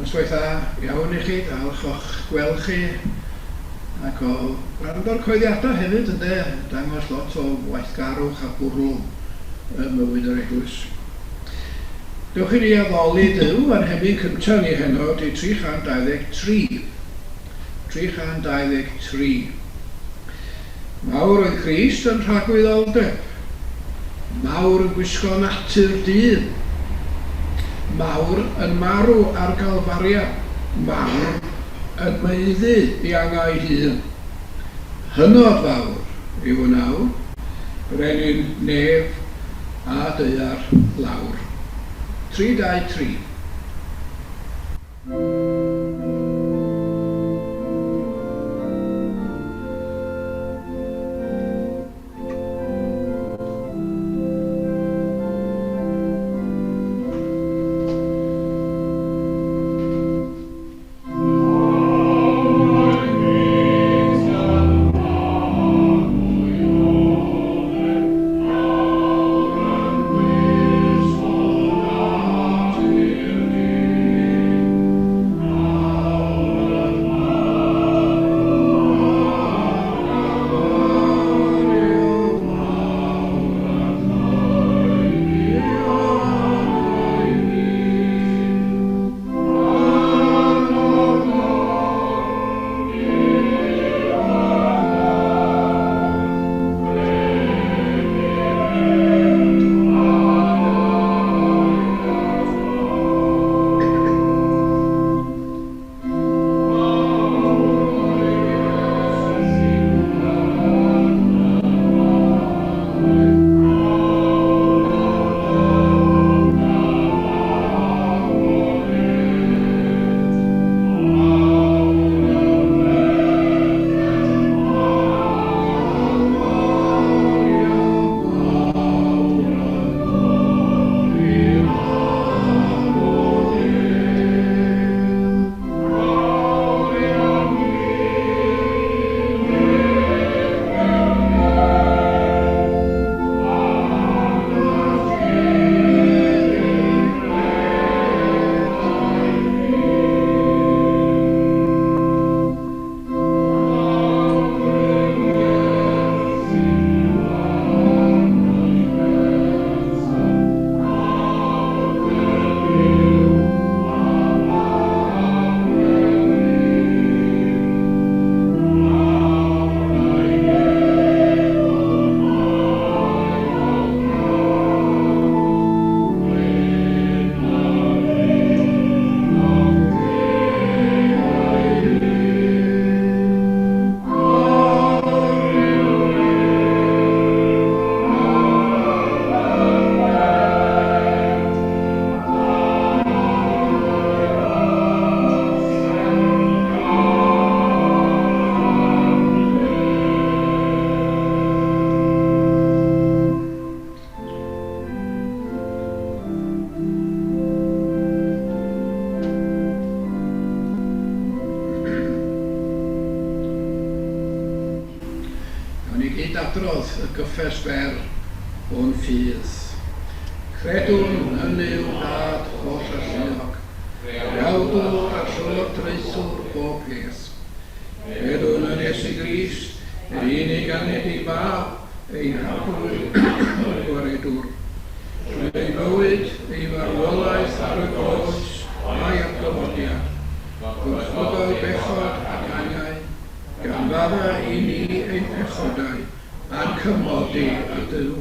Noswaith dda iawn i chi, falch o'ch gweld chi ac o wrando'r coeddiadau hefyd ynde, dangos lot o waithgarwch a bwrlwm ym mywyd yr eglwys. Dewch i ni addoli Duw a'n hemyn cyntaf ni heno ydy 323. 323. Mawr oedd Crist yn rhagwyddoldeb. Mawr yn gwisgo natur dyn. Mawr yn marw ar Galfaria. Mawr yn maeddu i angau hun. Hynod fawr yw yn awr, Brenin nef a daear lawr. 323. Gawn ni gyd adrodd y gyffes fer o'n ffydd. Credwn yn Nuw Dad holl-alluog, Creawdwr a Llywodraethwr bob peth. Credwn yn Iesu Grist, yr unig anedig Fab, ein Harglwydd a'n Gwaredwr. Trwy ei fywyd, ei farwolaeth ar y groes a'i atgyfodiad, gorchfygodd bechod ac angau, gan faddau i ni ein pechodau a'n cymodi â Duw.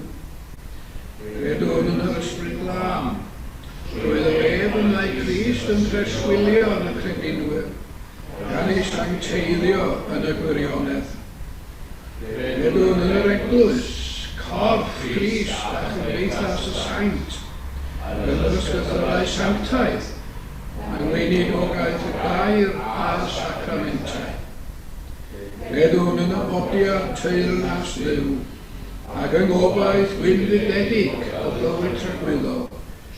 Credwn yn yr Ysbryd Glân. Drwyddo ef y mae Crist yn preswylio yn y credinwyr, gan eu sancteiddio yn y gwirionedd. Credwn yn yr Eglwys, corff Crist a chymdeithas y saint, yn yr Ysgrythurau Sanctaidd, yng ngweinidogaeth y Gair a'r Sacramentau. Credwn yn ymodiad teyrnas Dduw, ac yng ngobaith gwynfydedig y bywyd tragwyddol,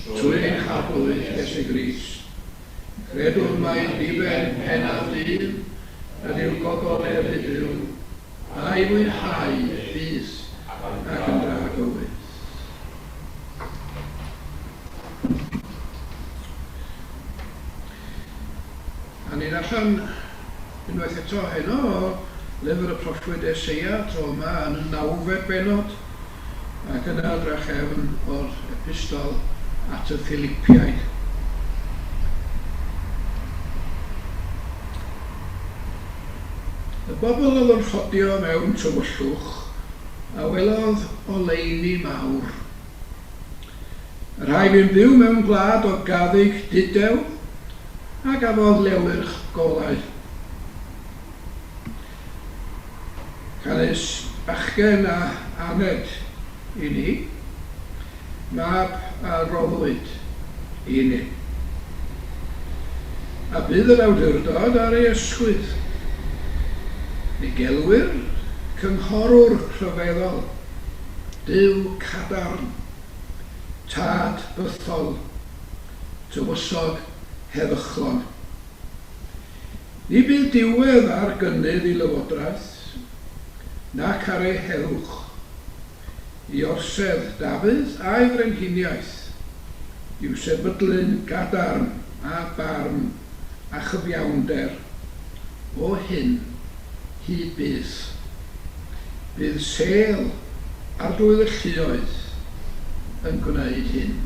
trwy ein Harglwydd Iesu Grist. Credwn mai diben pennaf dyn ydyw gogoneddhu Duw, a'i fwynhau fyth ac yn dragywydd. ni'n allan unwaith eto heno o lyfr y proffwyd Eseia, tro yma yn y nawfed bennod, ac yna drachefn o'r epistol at y Philipiaid. Y bobl oedd yn rhodio mewn tywyllwch a welodd oleuni mawr. Y rhai fu'n byw mewn gwlad o gaddug dudew a gafodd lewyrch golau. Canys bachgen a aned i ni, mab a roddwyd i ni. A bydd yr awdurdod ar ei ysgwydd. Ni gelwir cynghorwr rhyfeddol. Duw cadarn, Tad bythol, Tywysog heddychlon. Ni bydd diwedd ar gynnydd i lywodraeth, nac ar ei heddwch, i orsedd Dafydd a'i frenhiniaeth, i'w sefydlu'n gadarn â barn a chyfiawnder o hyn hyd byth. Bydd sêl Arglwydd y Lluoedd yn gwneud hyn.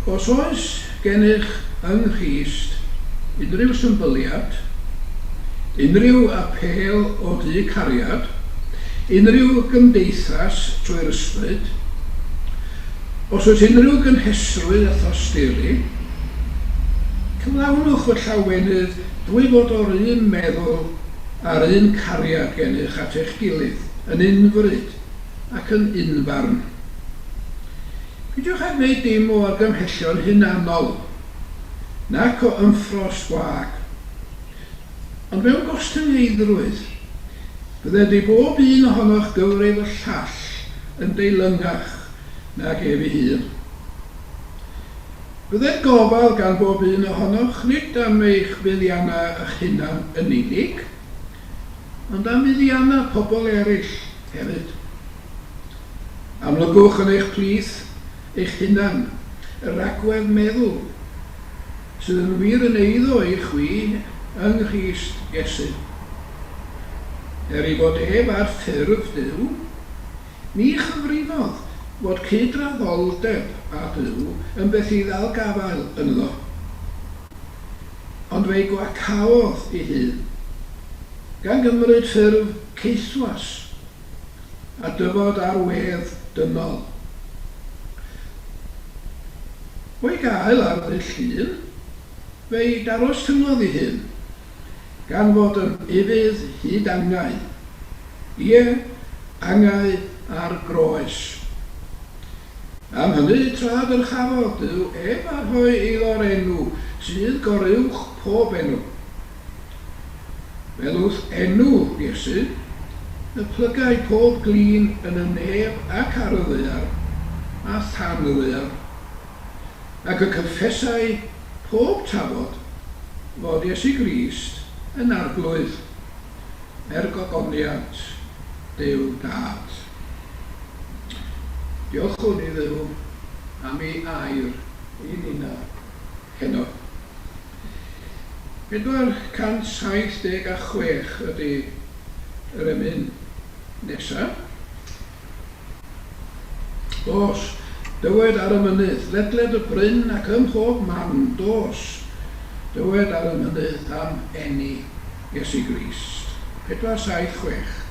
Os oes gennych yng Nghrist unrhyw symbyliad, unrhyw apêl o du cariad, unrhyw gymdeithas trwy'r Ysbryd, Os oes unrhyw gynhesrwydd a thosturi, cyflawnwch fy llawenydd drwy fod o'r un meddwl a'r un cariad gennych at eich gilydd, yn unfryd ac yn unfarn. Peidiwch â gwneud dim o argymhellion hunanol, nac o ymffrost gwag. Ond mewn gostyngeiddrwydd, bydded i bob un ohonoch gyfrif y llall yn deilyngach nag ef ei hun. Bydded gofal gan bob un ohonoch nid am eich buddiannau eich hunan yn unig, ond am fuddiannau pobl eraill hefyd. Amlygwch yn eich plith eich hunan yr agwedd meddwl sydd yn wir yn eiddo i chwi yng Nghrist Iesu. Er ei fod ef ar ffurf Duw, ni chyfrifodd fod cydraddoldeb â Duw yn beth i ddal gafael ynddo, ond fe'i gwacaodd ei hun, gan gymryd ffurf caethwas, a dyfod ar wedd dynol. O'i gael ar ddydd Llun, fe'i darostyngodd ei hun, gan fod yn ufudd hyd angau, ie, angau ar groes. Am hynny, tra dyrchafodd Duw ef a rhoi iddo'r enw sydd goruwch pob enw. Fel wrth enw Iesu, y plygai pob glin yn y nef ac ar y ddaear, a than y ddaear, ac y cyffesai pob tafod fod Iesu Grist yn Arglwydd, er gogoniant Duw Dad. Diolchwn i Dduw am ei air i ninna heno. 476 ydy yr emyn nesa. Dos, dywed ar y mynydd, ledled y bryn ac ym mhob man, dos, dywed ar y mynydd am eni Iesu Grist. 476.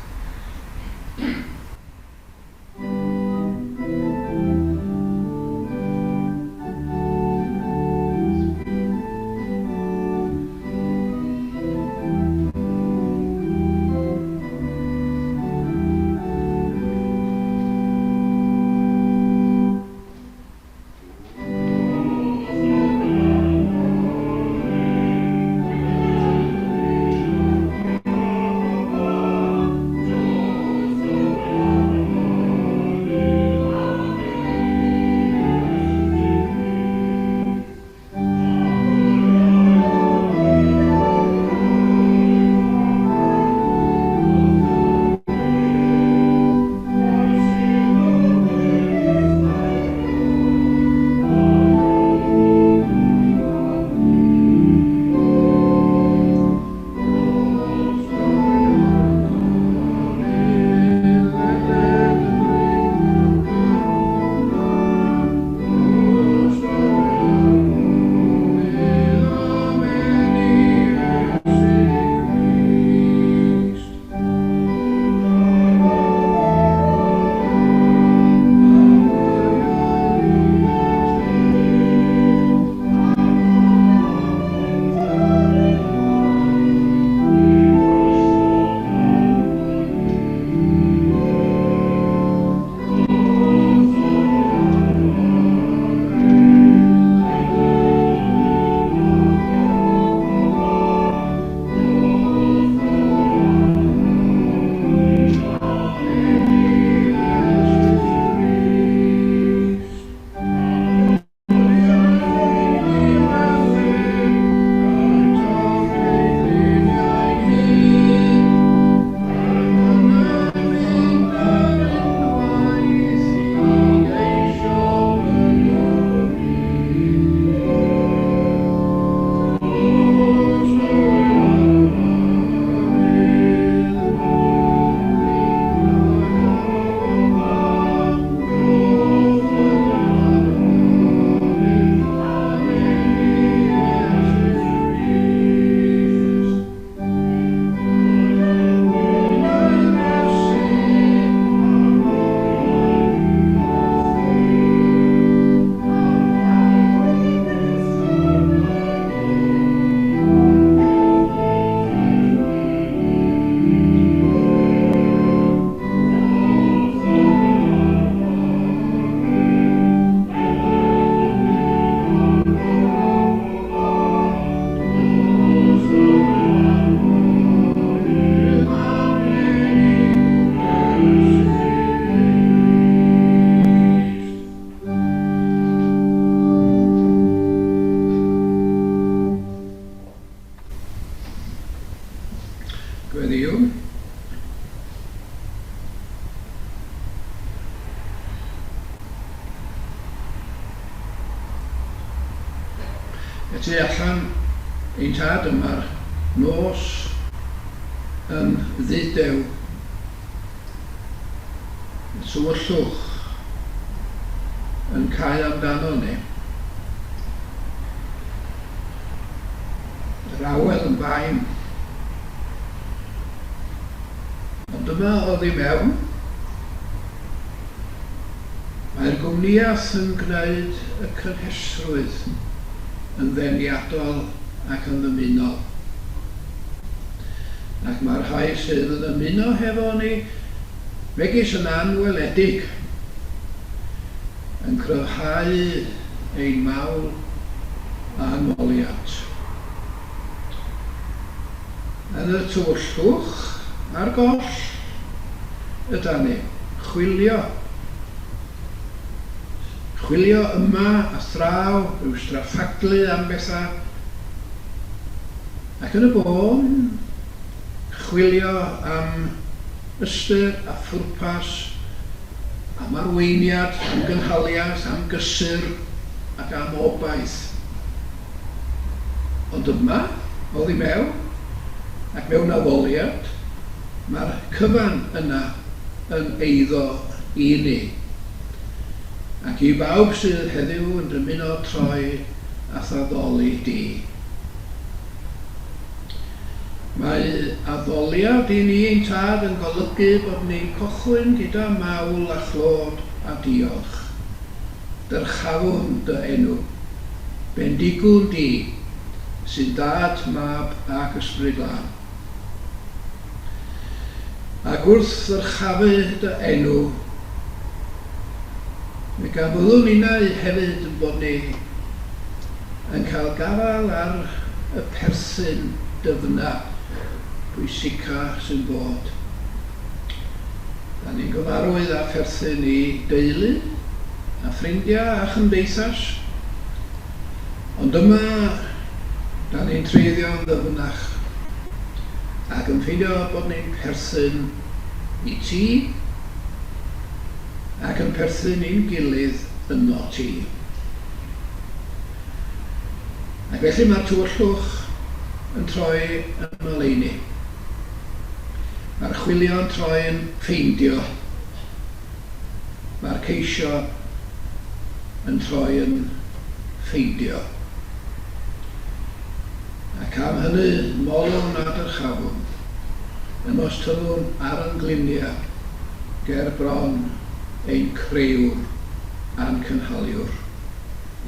Y tu allan ein tad yma'r nos yn ddudew. Y tywyllwch yn cau amdano ni. Yr awel yn fain. Ond dyma oddi mewn. Mae'r gwmnïaeth yn gwneud y cynhesrwydd yn ddeniadol ac yn ddymunol. Ac mae'r rhai sydd yn ymuno hefo ni, megis yn anweledig, yn cryfhau ein mawl a'n moliant. Yn y tywyllwch a'r goll ydan ni, chwilio. Chwilio yma a thraw, rhyw straffaglu am bethau. Ac yn y bôn, chwilio am ystyr a phwrpas, am arweiniad, am gynhaliaeth, am gysur ac am obaith. Ond yma, oddi mewn, ac mewn addoliad, mae'r cyfan yna yn eiddo i ni. Ac i bawb sydd heddiw yn dymuno troi a'th addoli di. Mae addoliad i ni ein Tad yn golygu bod ni'n cychwyn gyda mawl a chlod a diolch. Dyrchafwn dy enw. Bendigwn di, sy'n Dad, Mab ac Ysbryd Glân. Ac wrth ddyrchafu dy enw, mi ganfyddwn ninnau hefyd yn bod ni yn cael gafael ar y perthyn dyfna, pwysica sy'n bod. Da ni'n gyfarwydd â pherthyn i deulu, a ffrindiau a chymdeithas, ond yma da ni'n treiddio'n ddyfnach ac yn ffeindio bod ni'n perthyn i ti ac yn perthyn i'n gilydd yno ti. Ac felly mae'r tywyllwch yn troi yn oleuni. Mae'r chwilio'n troi'n ffeindio. Mae'r ceisio yn troi yn ffeindio. Ac am hynny, molwn a dyrchafwn, ymostyngwn ar yn gliniau ger bron ein Crëwr a'n Cynhaliwr.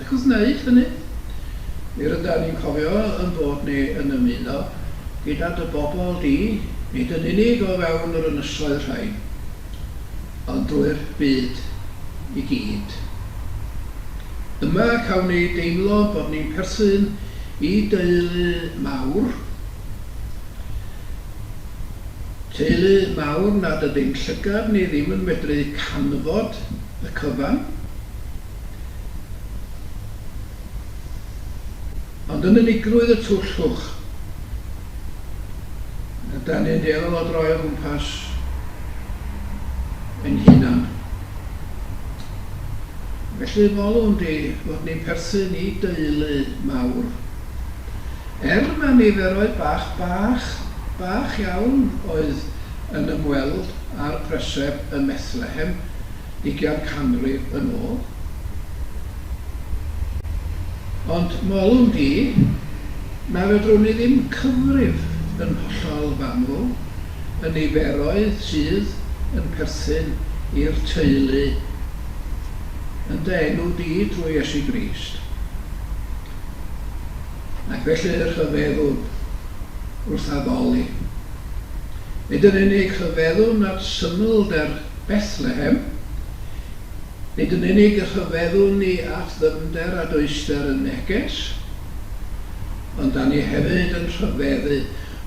Ac wrth wneud hynny, mi rydan ni'n cofio ein bod ni yn ymuno gyda dy bobl di, nid yn unig o fewn yr ynysoedd rhain, ond drwy'r byd i gyd. Yma cawn ni deimlo bod ni'n perthyn i deulu mawr, teulu mawr nad ydy'n llygad ni ddim yn medru canfod y cyfan. Ond yn unigrwydd y twllwch, ydan ni'n dueddol o droi o gwmpas ein hunan. Felly molwn di fod ni'n perthyn i deulu mawr. Er ma niferoedd bach bach, bach iawn oedd yn ymweld â'r preseb ym Methlehem, ugian canrif yn ôl. Ond molwn di, na fedrwn ni ddim cyfrif yn hollol fanwl y niferoedd sydd yn perthyn i'r teulu yn dy enw di drwy Iesu Grist. Ac felly rhyfeddwn wrth addoli. Nid yn unig rhyfeddwn at symlder Bethlehem, nid yn unig y rhyfeddwn ni at ddyfnder a dwyster y neges, ond da ni hefyd yn rhyfeddu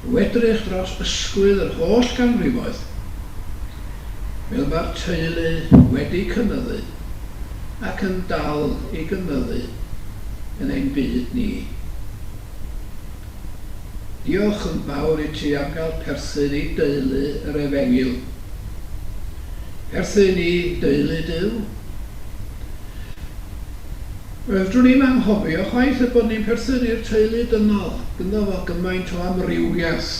o edrych dros ysgwydd yr holl ganrifoedd, fel mae'r teulu wedi cynyddu ac yn dal i gynyddu yn ein byd ni. Diolch yn fawr i ti am gael perthyn i deulu yr Efengyl. Perthyn i deulu Duw. Fedrwn ni'm anghofio chwaith y bod ni'n perthyn i'r teulu dynol, gynddo fo gymaint o amrywiaeth.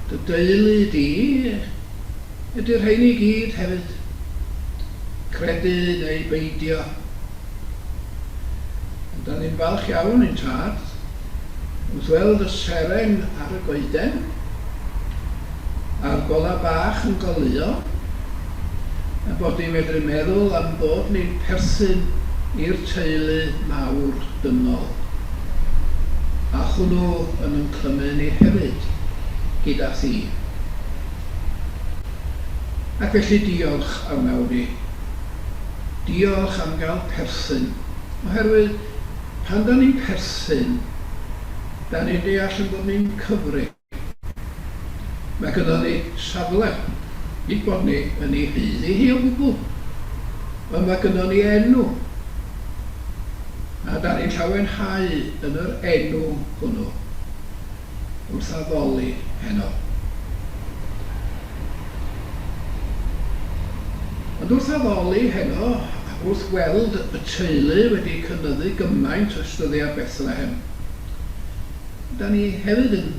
Dy deulu di ydy'r rhein i gyd hefyd, credu neu beidio. Ond da ni'n falch iawn i'n tad wrth weld y seren ar y goeden a'r golau bach yn goleuo, ein bod ni'n medru meddwl am bod ni'n perthyn i'r teulu mawr dynol, a hwnnw yn yn clymu ni hefyd gyda thi. Ac felly diolch a wnawn ni. Diolch am gael perthyn, oherwydd pan 'da ni'n perthyn, 'da ni'n deall ein bod ni'n cyfri. Mae gynnon ni safle, nid bod ni yn ei haeddu hi o gwbl, ond mae gynnon ni enw, a 'da ni'n llawenhau yn yr enw hwnnw wrth addoli heno. Ond wrth addoli heno, wrth weld y teulu wedi cynyddu gymaint ers dyddiau Bethlehem, Da ni hefyd yn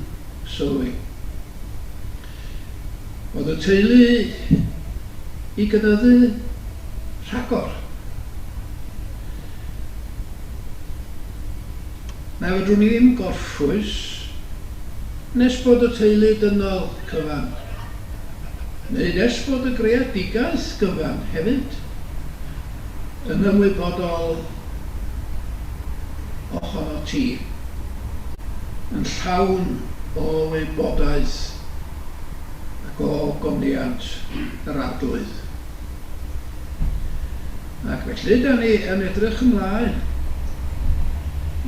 sylwi bod y teulu i gynyddu rhagor. Na fedrwn ni ddim gorffwys nes bod y teulu dynol cyfan, neu nes bod y greadigaeth gyfan hefyd, yn ymwybodol ohono ti, yn llawn o wybodaeth ac o ogoniant yr Arglwydd. Ac felly da ni yn edrych ymlaen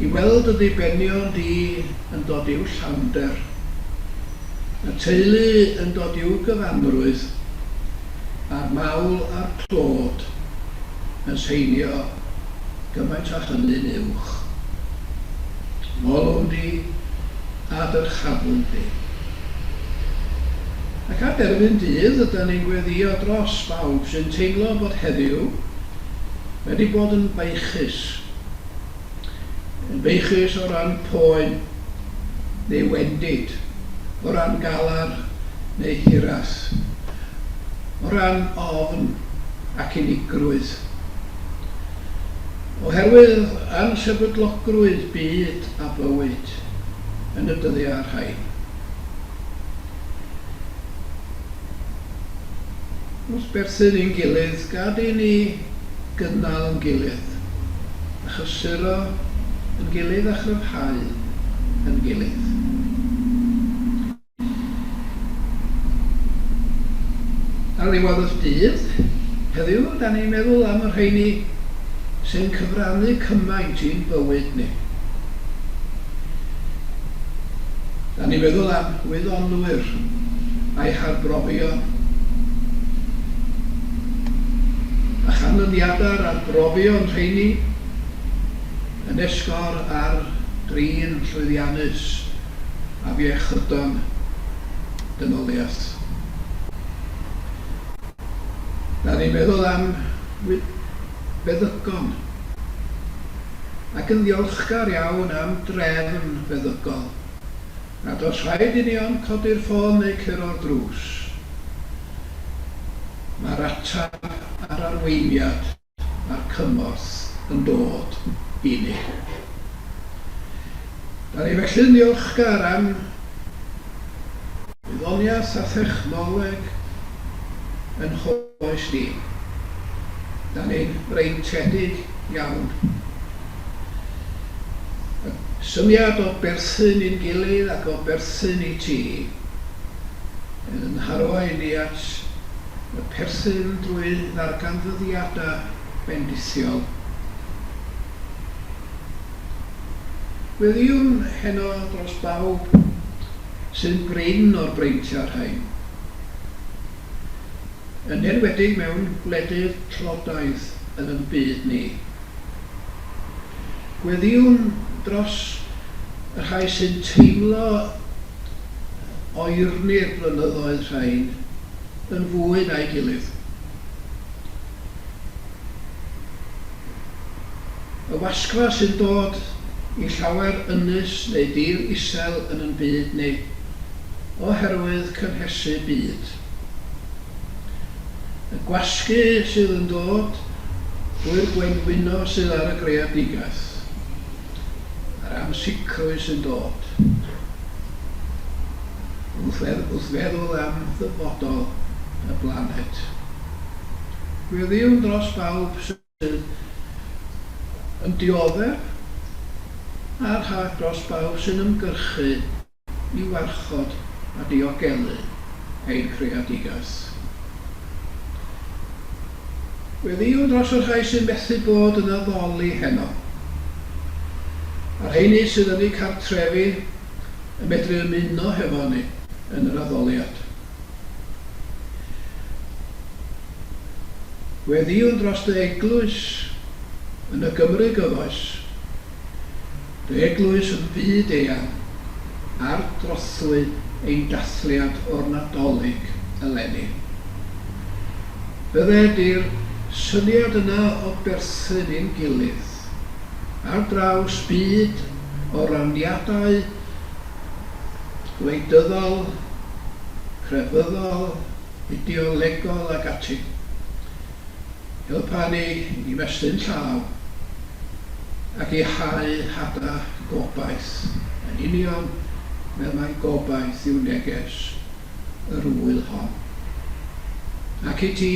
i weld y ddibenion di yn dod i'w llawnder, y teulu yn dod i'w gyfanrwydd, a'r mawl a'r clod yn seinio gymaint â hynny'n uwch. Molwn di a dyrchafwn di. Ac ar derfyn dydd ydan ni'n gweddïo dros bawb sy'n teimlo bod heddiw wedi bod yn beichus. Yn beichus o ran poen neu wendid, o ran galar neu hiraeth, o ran ofn ac unigrwydd. Oherwydd ansefydlogrwydd byd a bywyd yn y dyddiau rhain. Wrth berthyn i'n gilydd, gad i ni gynnal yn gilydd, a chysuro yn gilydd a chryfhau yn gilydd. Ar ddiwedd y dydd, heddiw, da ni'n meddwl am y rheini sy'n cyfrannu cymaint i'n bywyd ni. Da ni'n meddwl am wyddonwyr a'u harbrofion, a chanlyniadau'r arbrofion rheini yn esgor ar drin llwyddiannus afiechydon dynoliaeth. Da ni'n meddwl am feddygon, ac yn ddiolchgar iawn am drefn feddygol, nad oes rhaid i ni ond codi'r ffôn neu curo'r drws. Mae'r ateb a'r arweiniad a'r cymorth yn dod i ni. Da ni felly'n ddiolchgar am wyddoniaeth a thechnoleg yn hoes ni. Da ni'n freintiedig iawn. Y syniad o berthyn i'n gilydd ac o berthyn i ti yn harwain ni at y perthyn drwy ddarganfyddiadau bendithiol. Gweddïwn heno dros bawb sy'n brin o'r breintiau rhain, yn enwedig mewn gwledydd tlodaidd yn yn byd ni. Gweddïwn dros y rhai sy'n teimlo oerni'r blynyddoedd rhain yn fwy na'i gilydd. Y wasgfa sy'n dod i llawer ynys neu dir isel yn yn byd ni, oherwydd cynhesu byd. Y gwasgu sydd yn dod drwy'r gwenwyno sydd ar y greadigaeth, a'r ansicrwydd sy'n dod wrth feddwl am ddyfodol y blaned. Gweddïwn dros bawb sydd yn dioddef a'r rhag dros bawb sy'n ymgyrchu i warchod a diogelu ein creadigaeth. Gweddïwn dros y rhai sy'n methu bod yn addoli heno, a'r rheiny sydd yn eu cartrefi yn medru ymuno hefo ni yn yr addoliad. Gweddïwn dros dy eglwys yn y Gymru gyfoes, dy eglwys yn fyd eang, ar drothwy ein dathliad o'r Nadolig eleni. Bydded i'r syniad yna o berthyn i'n gilydd, ar draws byd o raniadau gwleidyddol, crefyddol, ideolegol ac ati. Helpa ni i ymestyn llaw ac i hau hada gobaith, yn union fel mai gobaith yw neges yr ŵyl hon. Ac i ti,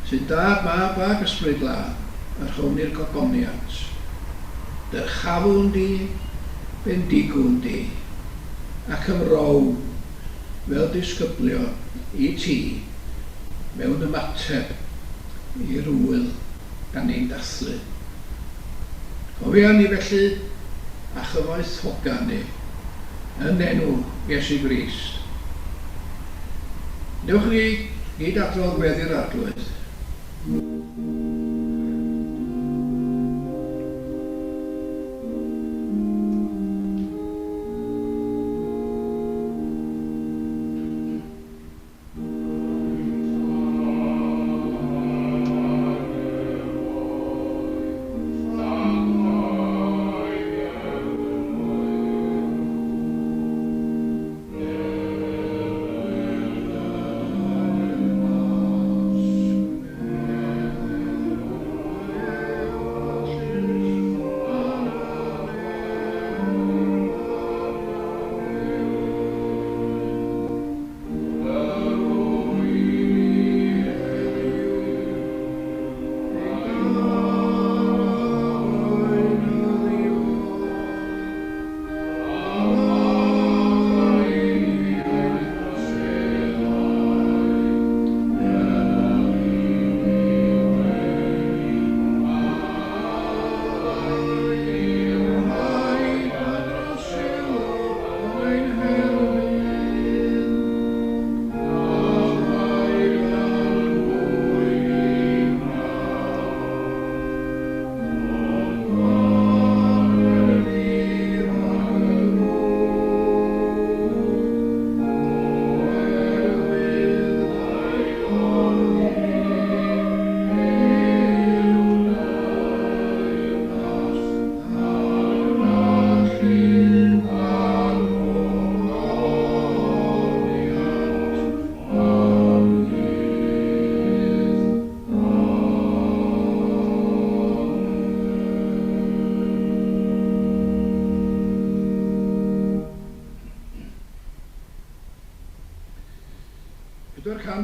sy'n Dad, Mab ac Ysbryd Glân, y rhown ni'r gogoniant. Dyrchafwn di, bendigwn di, ac ymrown fel disgyblion i ti mewn ymateb i'r ŵyl dan ni'n dathlu. Cofia ni felly a chyfoethoga ni yn enw Iesu Grist. Newch ni gyd adrodd Gweddi'r Arglwydd.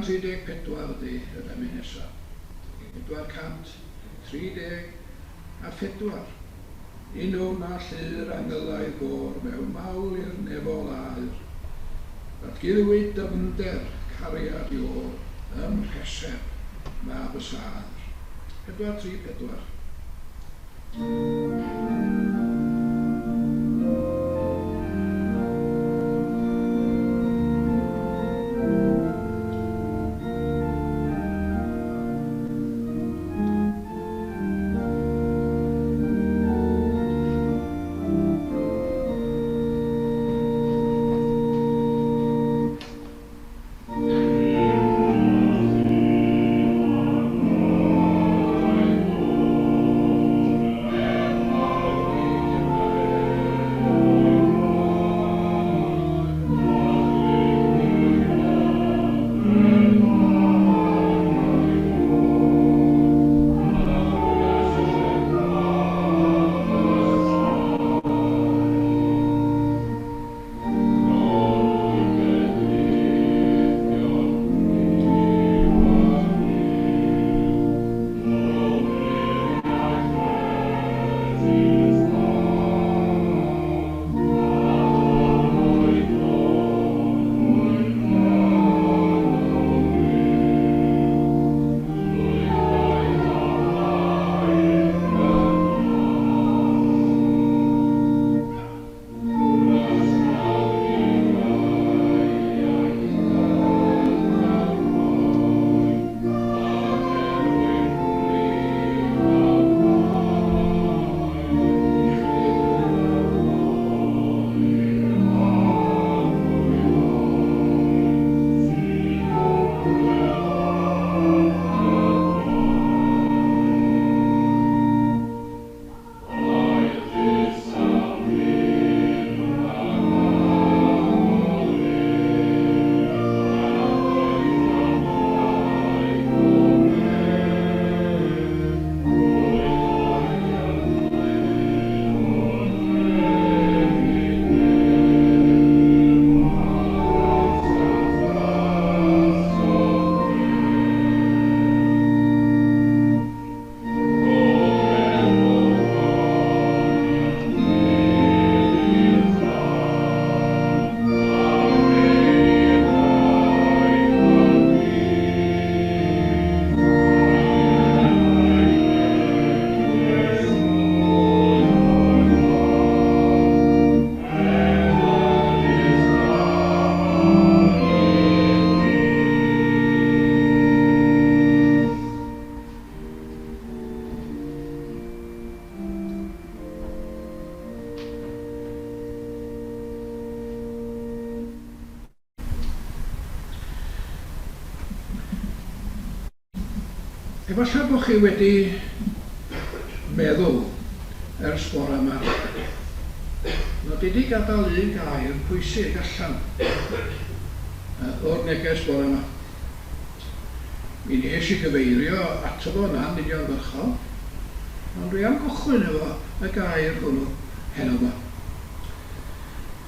434 ydy yr emyn nesaf. 434. Unwn â llu'r angylaidd gôr mewn mawl i'r nefol aur. Datguddiwyd dyfnder cariad Iôr ym mhreseb mab y sâr. 434. Efallai bod chi wedi meddwl ers bore yma mod i 'di gadael un gair pwysig allan o'r neges bore yma. Mi nes i gyfeirio ato fo yn anuniongyrchol, ond dwi am gychwyn efo y gair hwnnw heno 'ma.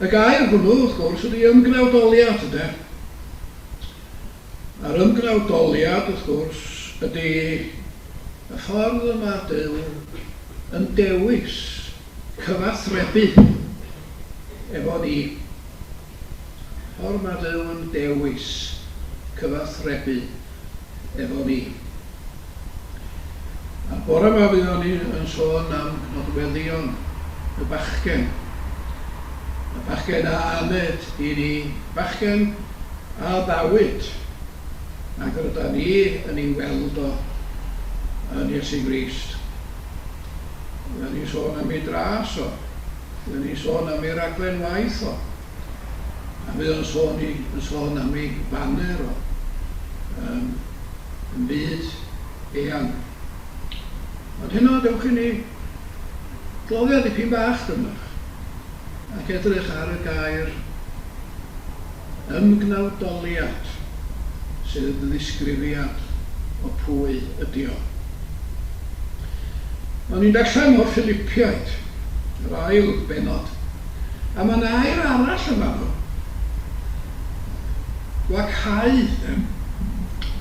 Y gair hwnnw, wrth gwrs, ydy ymgnawdoliad, ynde? A'r ymgnawdoliad, wrth gwrs, ydy y ffordd y mae Duw yn dewis cyfathrebu efo ni. Ffordd mae Duw yn dewis cyfathrebu efo ni. A'r bore 'ma fuon ni yn sôn am nodweddion y bachgen. Y bachgen a aned i ni, bachgen a addawyd, ac rydan ni yn ei weld o yn Iesu Grist. Fuon ni'n sôn am ei dras o, fuon ni'n sôn am ei raglen waith o, A mae o'n sôn i, yn sôn am ei faner o, yym, yn fyd eang. Ond heno, dewch i ni gloddio dipyn bach dyfnach ac edrych ar y gair ymgnawdoliad, sydd yn ddisgrifiad o pwy ydi o. O'n i'n darllen o'r Philipiaid, yr ail bennod, A mae 'na air arall yn fanno. Gwacáu, de.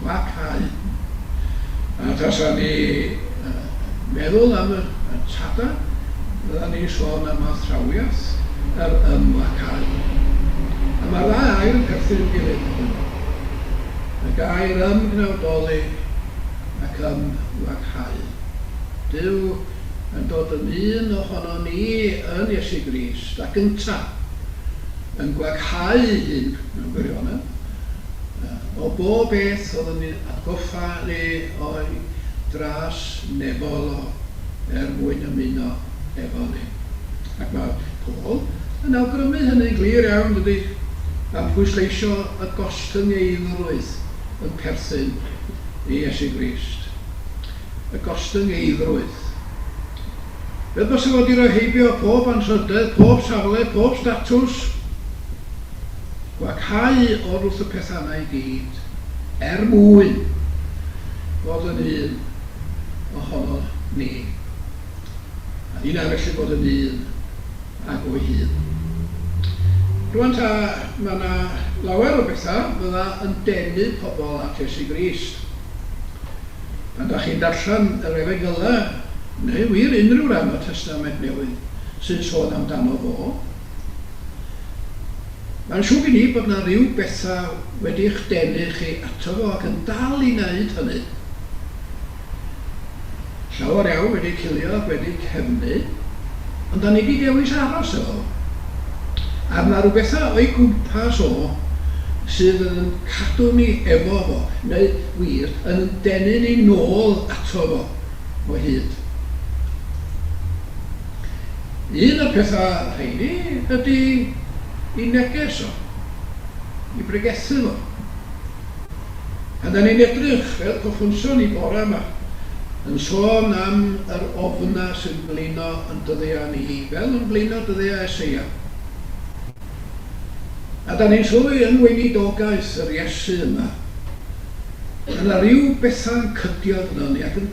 Gwacáu. A tasa ni meddwl am y tada, fydda ni'n sôn am athrawiaeth yr ymwacáu. A mae'r ddau air yn perthyn i'w gilydd, ydyn nhw. Y gair ymgnawdoli ac ymwacáu. Duw yn dod yn un ohonon ni yn Iesu Grist, ac ynta yn gwaghau ei hun mewn gwirionedd, o bob beth oedd yn atgoffa ni o'i dras nefol o er mwyn ymuno efo ni. Ac mae Paul yn awgrymu hynny'n glir iawn, dydy, gan pwysleisio y gostyngeiddrwydd yn perthyn i Iesu Grist. y gostyngeiddrwydd. Fel bysa fo 'di rhoi heibio pob anrhydedd, pob safle, pob statws, gwaghau o'r wrth y pethau yna i gyd, er mwyn fod yn un ohono ni. A ninnau felly bod yn un ag o'i hun. Rwan ta, mae 'na lawer o bethau fydda yn denu pobl at Iesu Grist. Pan dach chi'n darllen yr Efengylau, neu wir unrhyw ran o'r Testament Newydd sy'n sôn amdano fo, mae'n siŵr gen i bod 'na ryw bethau wedi'ch denu chi ato fo ac yn dal i wneud hynny. Llawer iawn wedi cilio ac wedi cefnu, ond 'da ni 'di dewis aros efo fo. A ma' rhyw betha o'i gwmpas o sydd yn 'n cadw ni efo fo, neu wir, yn 'n denu ni nôl ato fo o hyd. Un o'r petha rheini ydi 'i neges o, 'i bregethu fo. Pan 'da ni'n edrych, fel cychwynson ni bore 'ma, yn sôn am yr ofna sy'n blino yn dyddia ni, fel yn blino dyddia Eseia. A 'da ni'n sylwi yn weinidogaeth yr Iesu yma, ma' 'na ryw betha'n cydio ynon ni ac yn,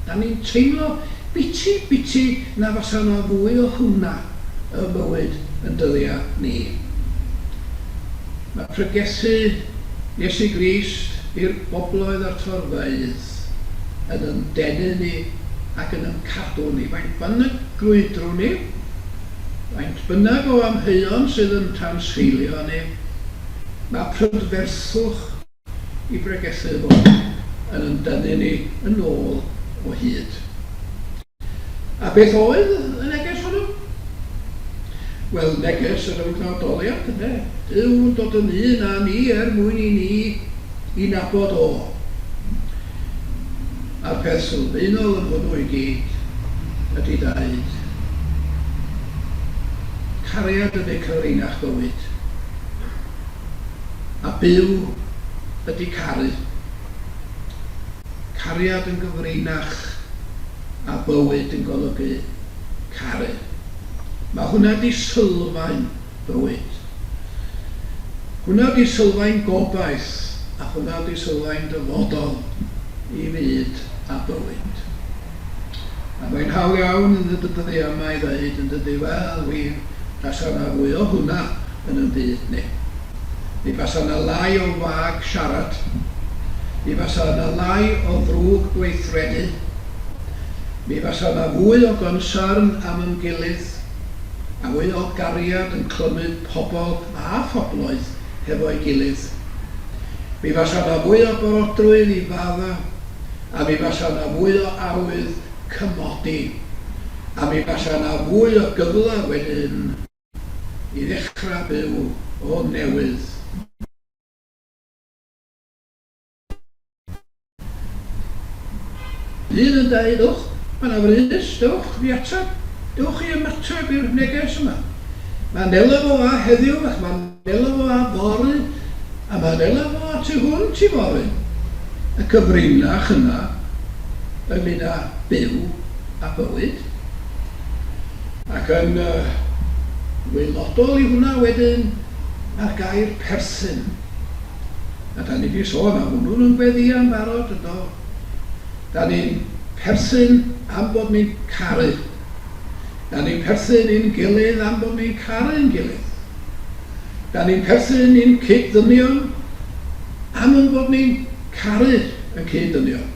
'da ni'n teimlo biti biti na fasa 'na fwy o hwnna ym mywyd yn dyddia ni. Mae pregethu Iesu Grist i'r bobloedd a'r torfeydd yn yn denu ni ac yn yn cadw ni. Faint bynnag grwydrwn ni, faint bynnag o amheuon sydd yn tanseilio ni, mae prydferthwch i bregethu fo yn yn dynnu ni yn ôl o hyd. A beth oedd y neges honno? Wel, neges yr ymgnawdoliad, ynde? Duw yn dod yn un â ni er mwyn i ni i nabod o. A'r peth sylfaenol yn hwnnw i gyd ydy daud, cariad ydy cyfrinach bywyd. A byw ydy caru. Cariad yn gyfrinach a bywyd yn golygu caru. Mae hwnna 'di sylfaen bywyd. Hwnna 'di sylfaen gobaith a hwnna 'di sylfaen dyfodol i fyd a bywyd. A mae'n hawdd iawn yn y dyddiau yma i ddeud, yn dydy, wel, wir, tasa 'na fwy o hwnna yn 'yn byd ni. Mi fasa 'na lai o wag siarad. Mi fasa 'na lai o ddrwg gweithredu. Mi fasa 'na fwy o gonsyrn am 'yn gilydd, a mwy o gariad yn clymu pobl a phobloedd hefo'i gilydd. Mi fasa 'na fwy o barodrwydd i fadda a mi fasa 'na fwy o awydd cymodi, a mi fasa 'na fwy o gyfle wedyn i ddechrau byw o newydd. Un yn deud, Ewch, mae 'na frys, dewch i ateb, dewch i ymateb i'r neges yma. Mae wnelo fo â heddiw ac mae wnelo fo â fory a mae wnelo fo â tu hwnt i fory. Y cyfrinach yna ynglŷn â byw a bywyd. Ac yn waelodol i hwnna wedyn mae'r gair perthyn. A da ni 'di sôn am hwnnw yn gweddïau'n barod, yn do? Da ni'n perthyn am bod ni'n caru. Da ni'n perthyn i'n gilydd am bod ni'n caru'n gilydd. Da ni'n perthyn i'n cyd-ddynion am ein bod ni'n caru yn cyd-ddynion.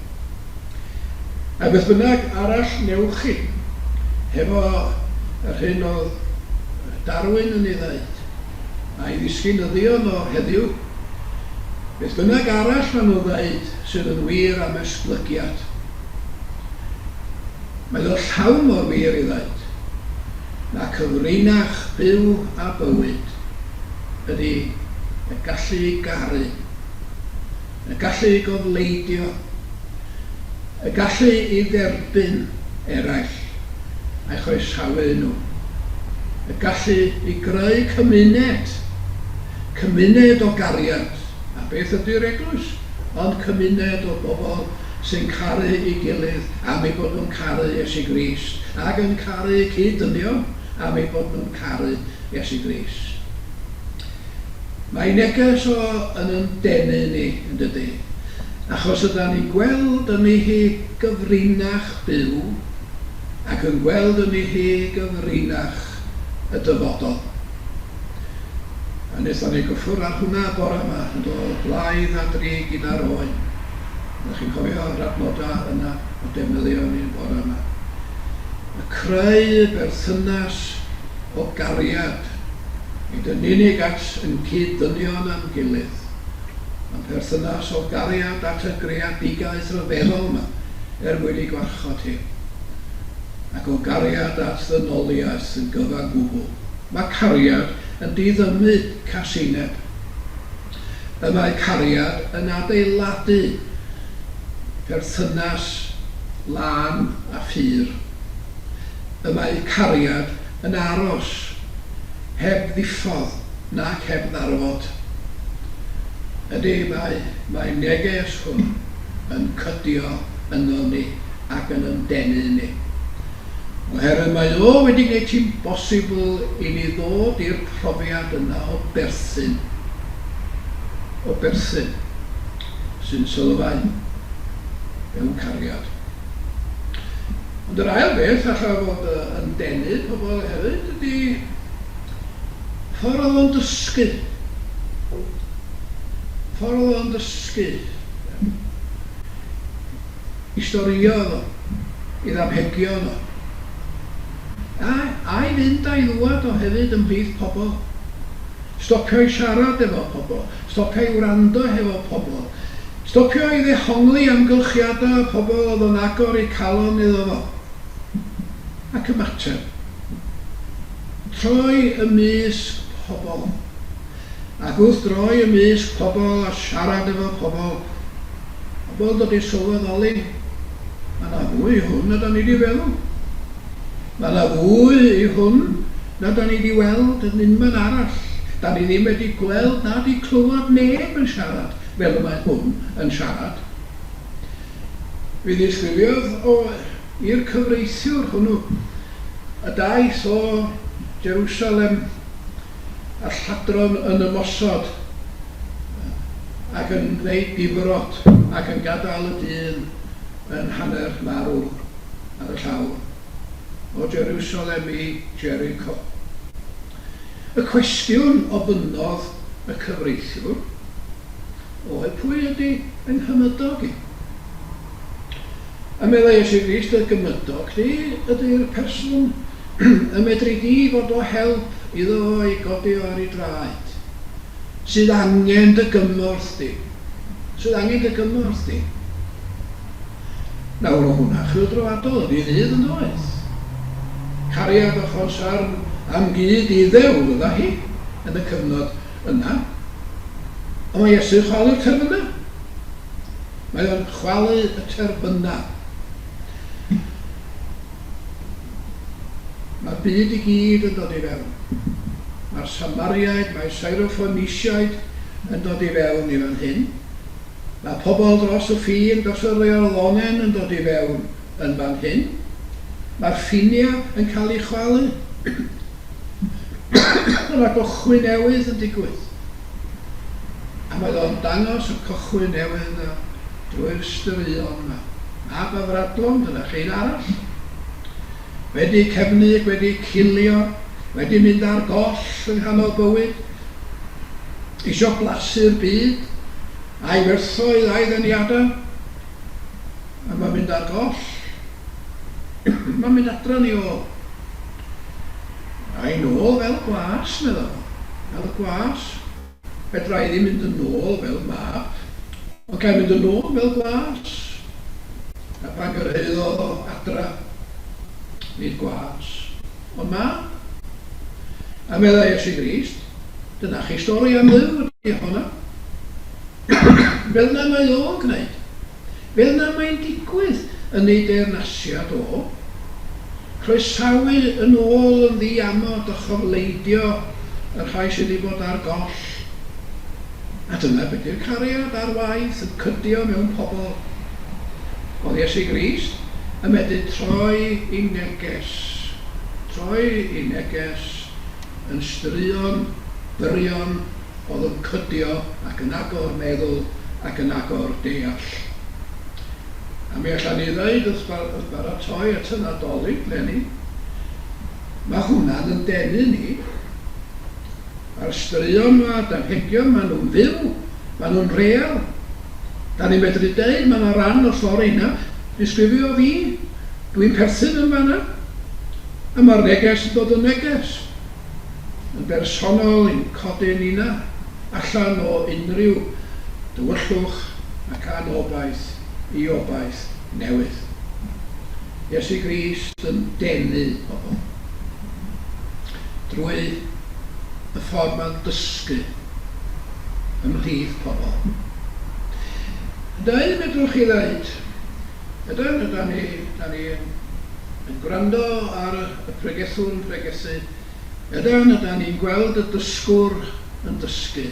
A beth bynnag arall newch chi, hefo yr hyn oedd Darwin yn ei ddeud, a'i ddisgynyddion o heddiw, beth bynnag arall maen nhw'n ddeud sydd yn wir am esblygiad, Mae o llawn mor wir i ddeud na cyfrinach byw a bywyd ydi y gallu i garu, y gallu i gofleidio, y gallu i dderbyn eraill a'i chroesawu nhw, y gallu i greu cymuned, cymuned o gariad, a beth ydi'r eglwys ond cymuned o bobl sy'n caru ei gilydd am eu bod nhw'n caru Iesu Grist, ac yn caru eu cyd-ddynion am eu bod nhw'n caru Iesu Grist. Mae ei neges o yn yn denu ni, yn dydy? Achos ydan ni'n gweld yni hi gyfrinach byw, ac yn gweld yni hi gyfrinach y dyfodol. A wnaethon ni gyffwrdd ar hwnna bore yma, yn do, blaidd a drig gyda'r oen. Ydych chi'n cofio yr adnodau yna o defnyddio ni bore yma? Y creu y berthynas o gariad, nid yn unig at yn cyd-ddynion a'n gilydd, ond perthynas o gariad at y greadigaeth ryfeddol yma er mwyn ei gwarchod hi, ac o gariad at ddynoliaeth yn gyfan gwbl. Mae cariad yn diddymu casineb. Y mae cariad yn adeiladu perthynas lân a phur. Y mae cariad yn aros heb ddiffodd nac heb ddarfod. Ydy, mae, mae neges hwn yn cydio ynon ni ac yn yn denu ni. Oherwydd mae o wedi gwneud hi'n bosibl i ni ddod i'r profiad yna o berthyn, o berthyn, sy'n sylfaen mewn cariad. Ond yr ail beth alla fod yn denu pobl hefyd ydy ffordd oedd o'n dysgu. Ffordd oedd o'n dysgu. I storio iddo, i ddamhegio iddo, a a'i fynd a'i ddŵad o hefyd ymhlith pobl. Stopio i siarad efo pobl, stopio i wrando hefo pobl, stopio i ddehongli amgylchiadau pobl oedd yn agor eu calon iddo fo, ac ymateb. Troi ymysg pobl. Ac wrth droi ymysg pobl a siarad efo pobl, pobl yn dod i sylweddoli, mae 'na fwy i hwn na 'dan ni 'di feddwl. Mae 'na fwy i hwn na 'dan ni 'di weld yn unman arall. 'Dan ni ddim wedi gweld na 'di clywed neb yn siarad fel y mae hwn yn siarad. Mi ddisgrifiodd o i'r cyfreithiwr hwnnw y daith o Jerusalem a'r lladron yn ymosod ac yn gwneud difrod ac yn gadael y dyn yn hanner marw ar y llawr, o Jerusalem i Jericho. Y cwestiwn ofynnodd y cyfreithiwr oedd, Pwy ydy fy nghymydog i? A meddai Iesu Grist, Dy gymydog di ydy'r person y medri di fod o help iddo fo i godi o ar ei draed, sydd angen dy gymorth di, sydd angen dy gymorth di. Nawr, o hwnna chwyldroadol yn ei ddydd yn doedd? Cariad a chonsarn am gyd Iddew fydda hi yn y cyfnod yna. Ond mae Iesu'n chwalu'r terfynau. Mae o'n chwalu y terfynau. Mae'r byd i gyd yn dod i fewn. Mae'r Samariaid, mae'r Syrophoeniciaid yn dod i fewn i fan hyn. Mae pobl dros y ffin, dros yr Iorddonen yn dod i fewn yn fan hyn. Mae'r ffiniau yn cael eu chwalu. Mae yna gychwyn newydd yn digwydd. A mae o'n dangos y cychwyn newydd yna drwy'r straeon yma. Mab Afradlon, dyna chi un arall. Wedi cefnu, wedi cilio, wedi mynd ar goll yng nghanol bywyd, isio blasu'r byd, a'i werthoedd a'i ddeniadau, a mae'n mynd ar goll. Mae'n mynd adra yn ei ôl. A'i nôl fel gwas, medda fo. Fel y gwas. Fedra i ddim mynd yn ôl fel mab, ond ga i mynd yn ôl fel gwas? A pan gyrhaeddodd o adra, nid gwas, ond mab. A meddai Iesu Grist, Dyna chi stori am Dduw ydi honna. Fel 'na mae o'n gwneud. Fel 'na mae'n digwydd yn ei deyrnasiad o. Croesawu yn ôl yn ddi-amod a chofleidio y rhai sydd 'di bod ar goll. A dyna be 'di'r cariad ar waith, yn cydio mewn pobl. Oedd Iesu Grist yn medru troi i neges, troi i neges yn straeon byrion oedd yn cydio ac yn agor meddwl ac yn agor deall. A mi allan ni ddeud wrth wrth baratoi at y Nadolig 'leni, ma' hwnna'n yn denu ni. Ma'r straeon 'ma, damhegion, ma' nhw'n fyw, ma' nhw'n real. Da ni'n medru deud ma' 'na ran o'r stori 'na, disgrifio fi, dwi'n perthyn yn fan'na. A ma'r neges yn dod yn neges. Yn bersonol i'n codi ninna allan o unrhyw dywyllwch ac anobaith i obaith newydd. Iesu Grist yn denu pobl drwy y ffordd mae'n dysgu ymhlith pobl. Ynde, fedrwch chi ddeud, ydan, ydan ni, da ni yn, yn gwrando ar y pregethwr yn pregethu, ydan, ydan ni'n gweld y dysgwr yn dysgu.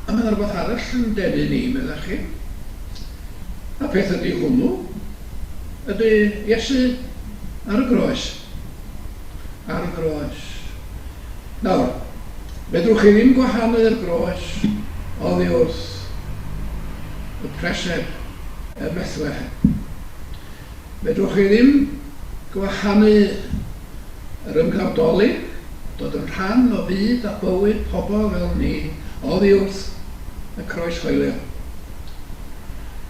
A mae 'na rywbeth arall yn denu ni, meddach chi. A peth ydy hwnnw, ydy Iesu ar y groes. Ar y groes. Nawr, fedrwch chi ddim gwahanu'r groes oddi wrth y preseb ym Methlehem. Fedrwch chi ddim gwahanu yr ymgnawdoli, dod yn rhan o fyd a bywyd pobl fel ni, oddi wrth y croeshoelio.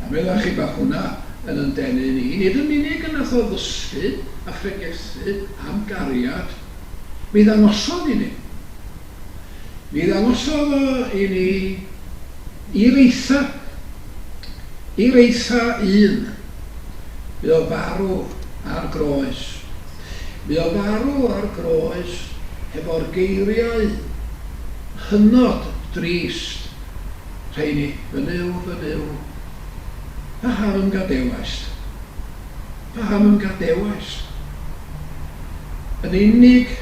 A meddach chi, mae hwnna yn yn denu ni, nid yn unig y nath o ddysgu a phregethu am gariad, mi ddangosodd i ni. Mi ddangosodd o i ni i'r eitha, i'r eitha un. Bu o farw ar groes. Bu o farw ar groes hefo'r geiriau hynod drist rheini, Fy Nuw, fy Nuw, paham y'm gadewaist? Paham y'm gadewaist? Yn unig,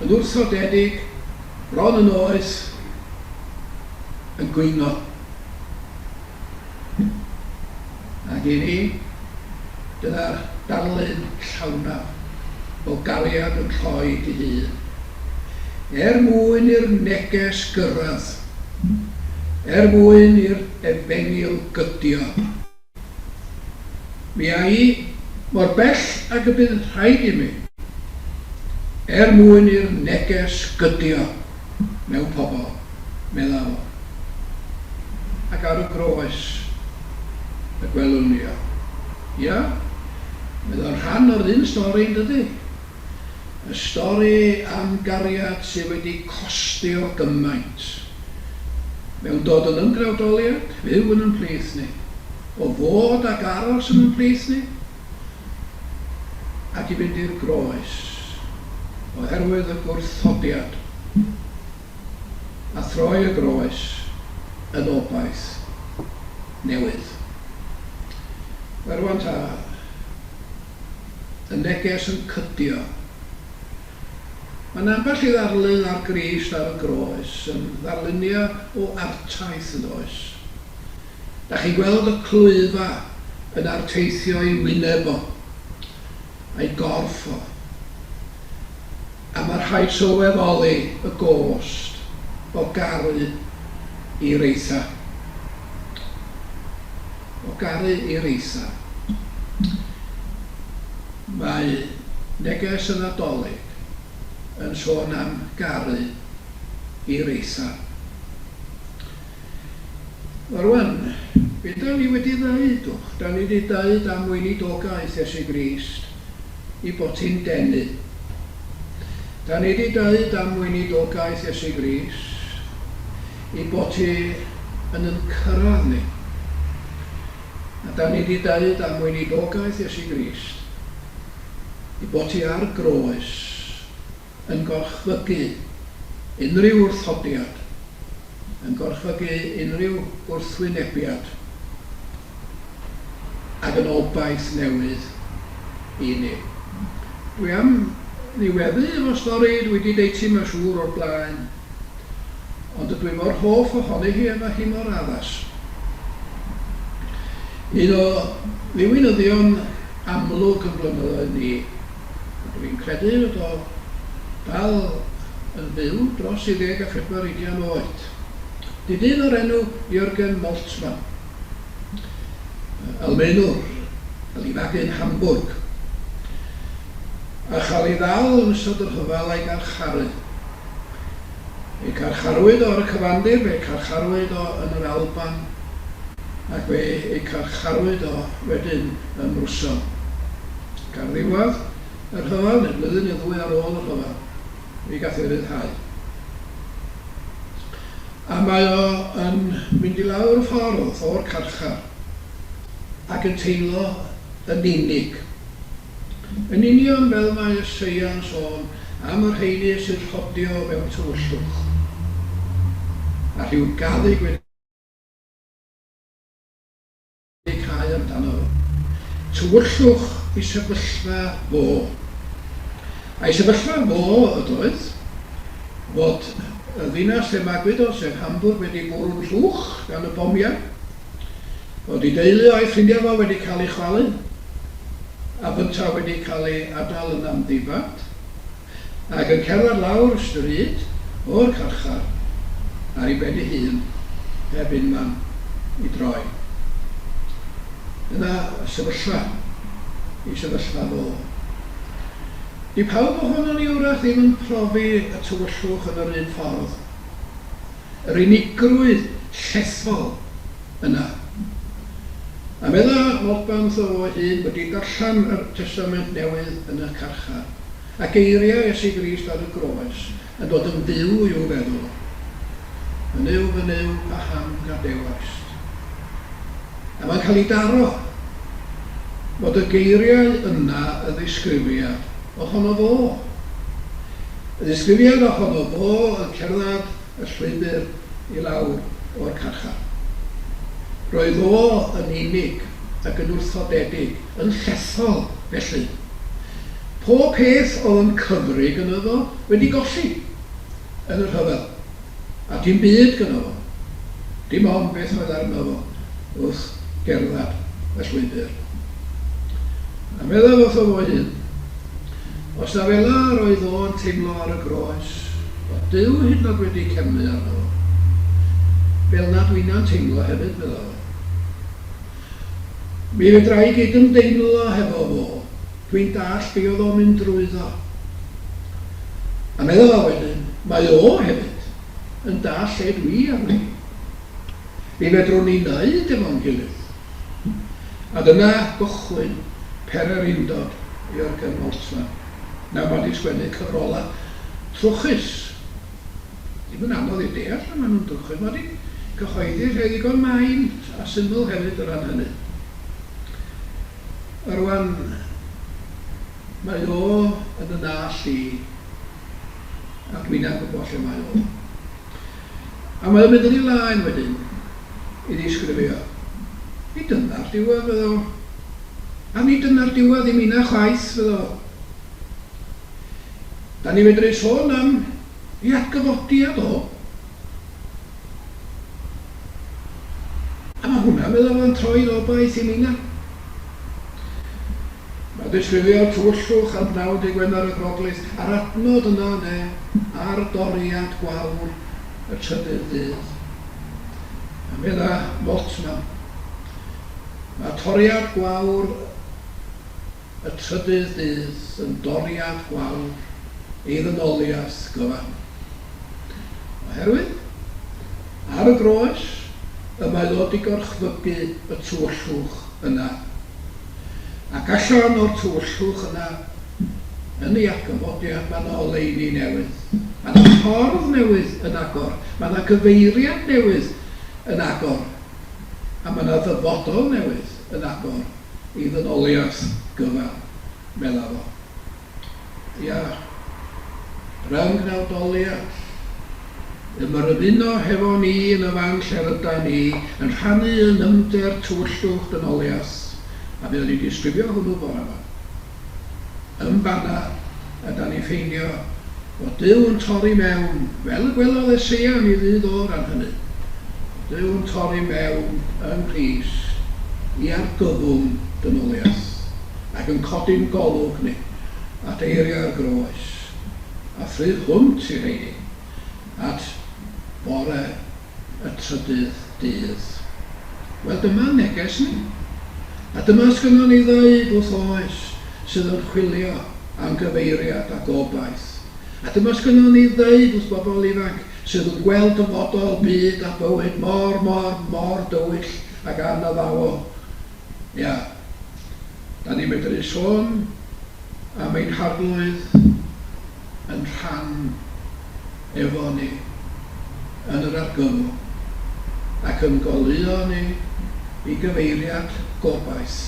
yn wrthodedig, bron yn oeth, yn gwyno. Ac i ni, dyna'r darlun llawnaf o gariad yn rhoi dy hun. Er mwyn i'r neges gyrraedd. Er mwyn i'r efengyl gydio. Mi a i mor bell ag y bydd rhaid i mi, er mwyn i'r neges gydio mewn pobl, medda fo. Ac ar y groes y gwelwn ni o. Ia, mae o'n rhan o'r un stori yn dydi? Y stori am gariad sydd wedi costio gymaint. Mewn dod yn ymgnawdoliad, fyw yn yn plith ni, o fod ac aros yn yn plith ni, ac i fynd i'r groes, oherwydd y gwrthodiad, a throi y groes yn obaith newydd. Wel rwan ta, y neges yn cydio. Mae'n ambell i ddarlun ar Grist ar y groes yn ddarluniau o artaith yn does? Da chi'n gweld y clwyfa yn arteithio ei wyneb o, a'i gorff o. A mae rhaid sylweddoli y gost o garu i'r eitha. O garu i'r eitha. Mae neges y Nadolig yn sôn am garu i'r eitha. Wel rwan, be da ni wedi ddeud? O, da ni wedi deud am weinidogaeth Iesu Grist i bod hi'n denu. Da ni wedi deud am weinidogaeth Iesu Grist i bod hi yn yn cyrraedd ni. A da ni 'di deud am weinidogaeth Iesu Grist, ei bod hi ar groes yn gorchfygu unrhyw wrthodiad, yn gorchfygu unrhyw wrthwynebiad, ac yn obaith newydd i ni. Dwi am ddiweddu efo stori dwi 'di deud ti mae'n siŵr o'r blaen. Ond dydw i mor hoff ohoni hi a mae hi mor addas. Un o ddiwinyddion amlwg yn blynyddoedd ni, a dw i'n credu fod o dal yn fyw dros i ddeg a phedwar ugian oed. 'Di dyn o'r enw Jürgen Moltmann. Almaenwr, cael ei fagu yn Hamburg, a chael ei ddal yn ystod y rhyfel a'i garcharu. Fe'i carcharwyd o ar y cyfandir, fe'i carcharwyd o yn yr Alban, ac fe ei carcharwyd o wedyn ym Mrwsel. Ac ar ddiwedd y rhyfel, neu blwyddyn neu ddwy ar ôl y rhyfel, mi gath ei ryddhau. A mae o yn mynd i lawr y ffordd o'r carchar ac yn teimlo yn unig. Yn union fel mae Eseia yn sôn am y rheiny sy'n rhodio mewn tywyllwch, a rhyw gaddug wedi cau amdano fo. Tywyllwch i sefyllfa fo. A'i sefyllfa fo ydoedd fod y ddinas lle magwyd o, sef Hamburg, wedi bwrw'n llwch gan y bomiau. Fod ei deulu a'i ffrindiau fo wedi cael eu chwalu, a fynta wedi cael ei adael yn amddifad, ac yn cerdded lawr y stryd o'r carchar ar ei ben ei hun, heb unman i droi. Dyna y sefyllfa, ei sefyllfa fo. Di pawb ohonon ni wrach ddim yn profi y tywyllwch yn yr un ffordd. Yr unigrwydd llethol yna. A medda Morgan wrtho fo ei hun wedi darllen yr Testament Newydd yn y carchar, a geiriau Iesu Grist ar y groes yn dod yn fyw i'w feddwl o. Fy Nuw, fy Nuw, paham gadewaist? A mae'n cael ei daro fod y geiriau yna y ddisgrifiad ohono fo. Y ddisgrifiad ohono fo yn cerdded y llwybr i lawr o'r carchar. Roedd o yn unig ac yn wrthodedig, yn llethol felly. Pob peth oedd yn cyfri gynno fo wedi golli yn y rhyfel, a dim byd gynno fo, dim ond beth oedd arno fo wrth gerdded y llwybr. A meddai wrtho fo hun, os na fela yr oedd o yn teimlo ar y groes, bod Duw hyd yn oed wedi cefnu arno fo. Fel 'na dwina'n teimlo hefyd, medda fo. Mi fedra i gydymdeimlo hefo fo, dwi'n dallt be oedd o'n mynd drwyddo. A medda fo wedyn, mae o hefyd yn dallt lle dwi arni. Mi fedrwn ni wneud efo'n gilydd. A dyna gychwyn pererindod Jürgen Moltmann. Nawr mae 'di sgwennu cyfrolau trwchus. Ddim yn anodd i deall pam maen nhw'n drwchus. Mae 'di cyhoeddi rhai ddigon main a syml hefyd o ran hynny. A rwan, mae o yn y nall i, a dwinna'n gwybod lle mae o. A mae o'n mynd yn ei laen wedyn i ddisgrifio. Nid dyna'r diwedd, medda fo. A nid dyna'r diwedd i minnau chwaith, medda fo. Da ni medru sôn am ei atgyfodiad o. A mae hwnna, medda fo, yn troi'n obaith i minnau. Mae disgrifio'r tywyllwch ar bnawn Dydd Gwener y Groglith a'r adnod yna ynde, ar doriad gwawr y trydydd dydd. A medda Moltmann, Mae toriad gwawr y trydydd dydd yn doriad gwawr ei ddynoliaeth gyfan. Oherwydd, ar y groes, y mae o 'di gorchfygu y tywyllwch yna. Ac allan o'r tywyllwch yna, yn ei atgyfodiad, mae 'na oleuni newydd. Mae 'na ffordd newydd yn agor. Mae 'na gyfeiriad newydd yn agor. A mae 'na ddyfodol newydd yn agor i ddynoliaeth gyfan, medda fo. Ia, rhyng-gnawdoliad. Ddim yr ymuno hefo ni yn y fan lle'r ydan ni yn rhannu yn nyfnder tywyllwch dynoliaeth, a mi o'n i'n disgrifio hwnnw bore 'ma. Yn fan'na ydan ni'n ffeindio fod Duw yn torri mewn, fel y gwelodd Eseia yn ei ddydd o ran hynny, fod Duw yn torri mewn yng Nghrist i argyfwng dynoliaeth, ac yn codi'n golwg ni at eiriau'r groes, a thru hwnt i rheini at fore y trydydd dydd. Wel, dyma'n neges ni. A dyma sgynnon ni ddeud wrth oes sydd yn chwilio am gyfeiriad a gobaith. A dyma sgynnon ni ddeud wrth bobl ifanc sydd yn gweld dyfodol byd a bywyd mor, mor, mor dywyll ac anaddawol. Ia, da ni'n medru sôn am ein Harglwydd yn rhan efo ni yn yr argyfwng ac yn goleuo ni i gyfeiriad gobaith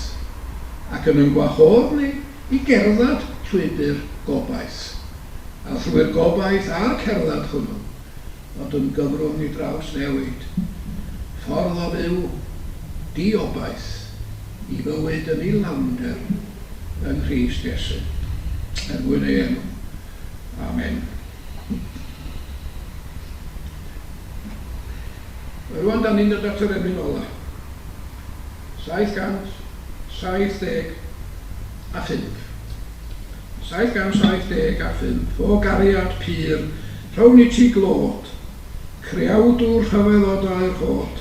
ac yn yn gwahodd ni i gerdded llwybr gobaith a thrwy'r gobaith a'r cerdded hwnnw fod yn gyfrwng i drawsnewid ffordd o fyw di-obaith i fywyd yn ei lawnder yng Nghrist Iesu. Er mwyn ei enw. Amen. Rwan da ni'n dod at yr emyn ola. 775. 775, O gariad pur, rhown i ti glod, Creawdwr rhyfeddodau'r rhod.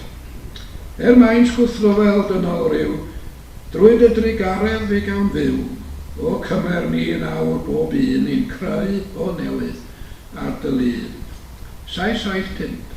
Er maint gwrthryfel dynol ryw, Drwy dy drugaredd fe gawn fyw, O cymer ni yn awr bob un i'n creu o newydd ar dy lun. 775.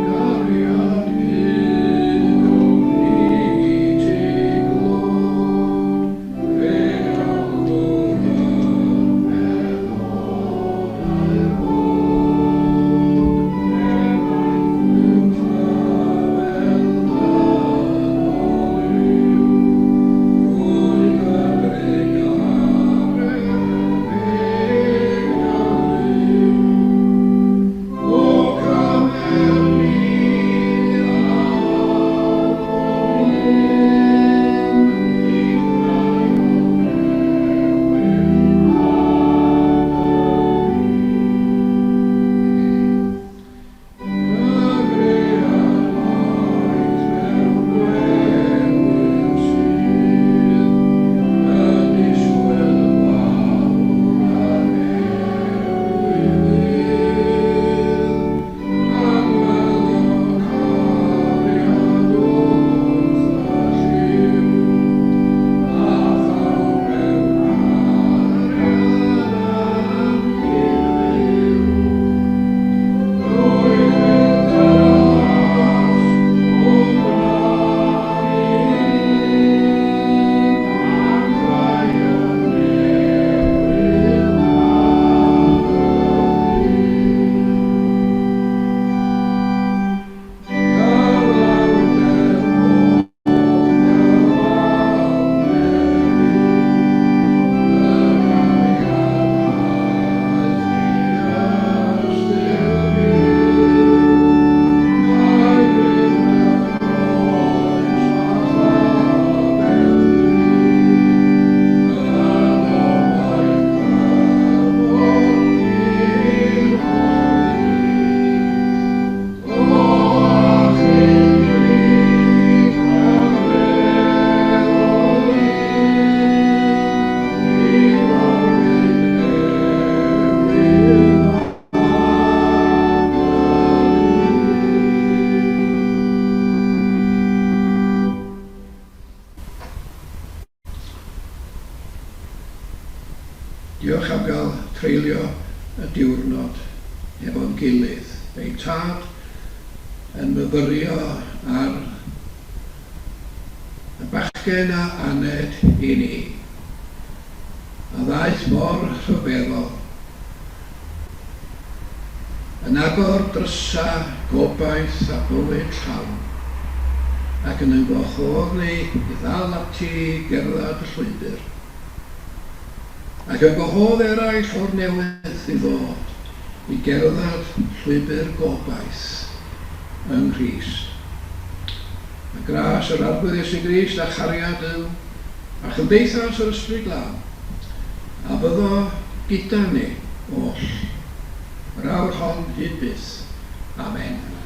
Gariad pur. Diolch am gael treulio y diwrnod hefo'n gilydd, ein Tad yn myfyrio ar y bachgen a aned i ni, a ddaeth mor rhyfeddol, yn agor drysau gobaith a bywyd llawn, ac yn ein gwahodd ni i ddal ati i gerdded y llwybr. Ac yn gwahodd eraill o'r newydd i ddod i gerdded llwybr gobaith yng Nghrist. A gras yr Arglwydd Iesu Grist a chariad Duw a chymdeithas yr Ysbryd Glân a fyddo gyda ni oll yr awr hon hyd byth. Amen.